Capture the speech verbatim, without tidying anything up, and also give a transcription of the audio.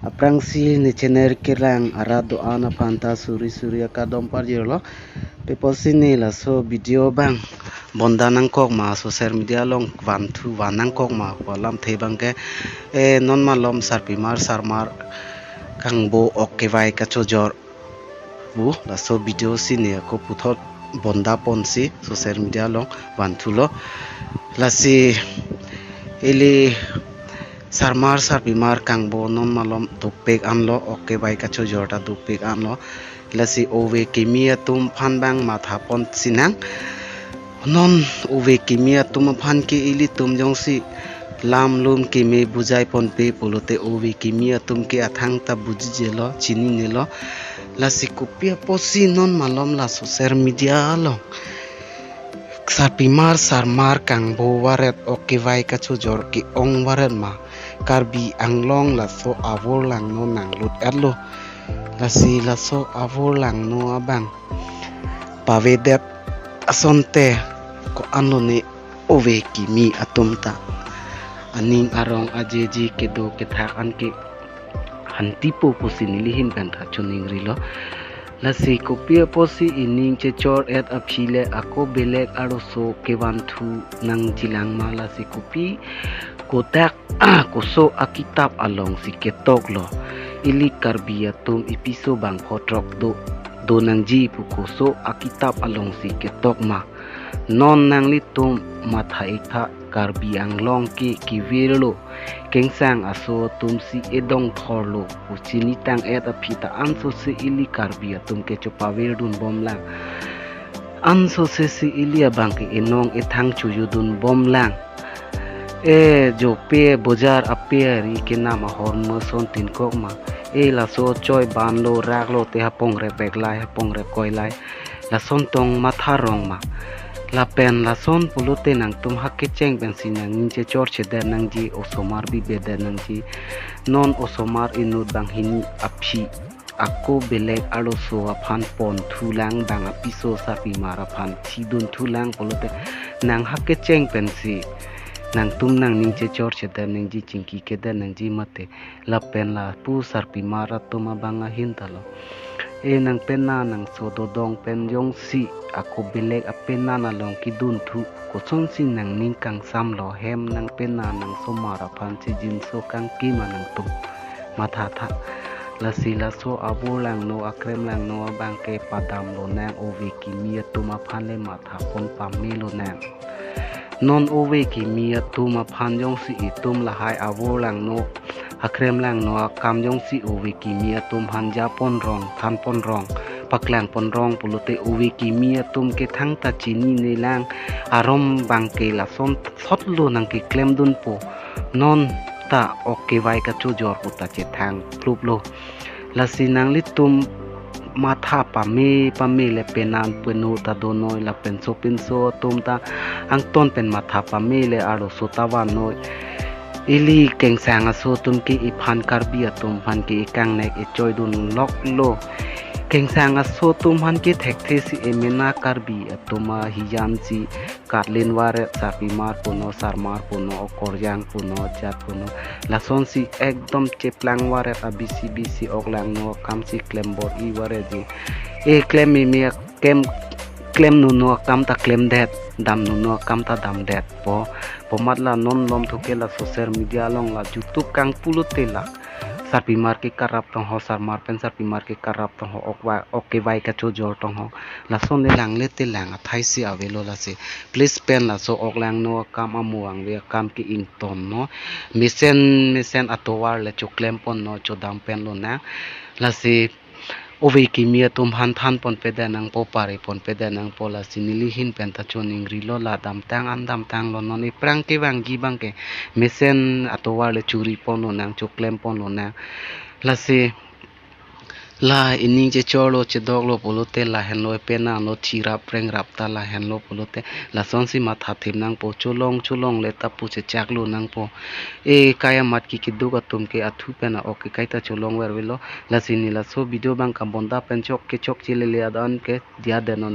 Aphrangsi ne channel kelang arat do-an aphan ta suri suri akardom parjirlo. Pe apotsi ne laso video abang bonda nangkok ma, social media along vanthu van nangkok ma pu alamthe abangke, eh, non malom sarpimar sarmar kangbo ok kevai kachojor pu laso video si ne ako puthot bonda ponsi social media along vanthulo. Lasi ili sarmar sarpimar kangbo non malom dukpik anlo, ok kevai kachojor ta dukpik anlo. Lasi ove kimi atum aphan abang matha ponsi nang. Non ove kimi atum aphan ke ilitum jongsi lam lum keme bujai ponpe pulote ove kimi atum ke athang ta bujijelo, chininelo. Lasi kopi apotsi non malom la social media along sarpimar sarmar kangbo varet, ok kevai kachojor ke-ong varet ma, Karbi Anglong laso avur langno nanglut-etlo. Lasi laso avur langno abang pavedet asonte ko-anlo ne ove kimi atum ta aning arong ajeji kedo kethak anke hantipo pusi neli ahin pen ta choningrilo. Lasi kopi apotsi ining chechor-et aphi le ako belek arloso kevanthu nangjilang ma, lasi kopi kotak koso akitap alongsi ketoklo. Ili Karbi atum ipiso bangpho throk do, do nangji pu koso akitap alongsi ketok ma. Non nanglitum matha iktha, Karbi Anglong ke kevirlo, kengsang aso atumsi edong thorlo pu chinitang-et aphi ta ansose ili Karbi atum ke chopavirdunbomlang. Ansose si ili abangke enong ethang chojudunbomlang. E jope bojar ape ari kenam ahormu ason tinkok ma. E laso choi banlo raklo te hapongrep veklai, hapongrep koilai, lason tong matha rong ma. Lapen lason pulote nangtum ha kecheng pensi nangning chechor chedet nangji, osomar bibedet nangji. Non osomar inut banghini aphi ako belek arloso aphan ponthulang, bang apiso sarpimar aphan thidunthulang pulote nang ha kecheng pensi nangtum nangning chechor chedet nangji, chingki kedet nangji mate. Lapen lapu sarpimar atum abang ahin talo. E nangpena nangso dodong pen jongsi ako belek apenan along kedunthu, kosonsi nangning kangsamlo, hem nangpena nangsomar aphan chijinso kangki ma nangtum mathatha. Lasi laso avur langno akrem langno abangke padamlonang, ove kimi atum aphan le mathapon pamelonang. Non ove kimi atum aphan jongsi itum lahai avur langno akrem langno akam jongsi ove kimi atum aphan japon rong, thanpon rong, paklangpon rong pulote ove kimi atum ke thangta chininelang, arom bangke lason thotlo nangkeklemdunpo. Non ta ok kevai kachojor pu ta chethang pluplo. Lasi nanglitum matha pame pame le penan penu ta donoi, lapen sopinso atum ta angton pen matha pame le arloso ta vannoi. Ili kengsang aso atum ke iphan Karbi atum aphan ke ikangnek ichoidunloklo. Kengsang aso atum aphan ke thekthe si emena Karbi atum ahijan si katlin varet, sarpimar puno, sarmar puno, okorjang puno, jat puno, lasonsi ekdom cheplang varet, abisi bisi ok langno akamsi klembor-i varetji. E klem mimi akem, klem nuno akam ta klemdet, dam nuno akam ta damdetpo. Pomat la non lom thuke la social media along la jutuk kangpulote la sarpimar ke karap tongho, sarmar pen sarpimar ke karap tongho, ok va-, ok kevai kachojor tongho. Lason le lang le te lang athai si avelo lasi. Please pen laso ok langno akam amo angve akam ke ingtonno. Mesen mesen atovar le choklem ponno, chodam pen lonang. Lasi ove kimi atum aphan thanpon pedet nangpo, paripon pedet nangpo, lasi neli ahin pen ta choningrilo, la damtang an damtanglo, non iphrang kevangji abangke mesen atovar le choripon lonang, choklem pon lonang. Lasi la ining chechorlo chedoklo pulote lahenlo, penanlo thirap prengrap ta lahenlo pulote lasonsi mathathip nangpo, cholong cholongle ta pu chechaklo nangpo. E kai amat ki keduk atum ke athu pen a-ok kekai ta cholong vervelo. Lasi ne laso video abang kabonda pen chok ke chokche lele adan ke diya denon.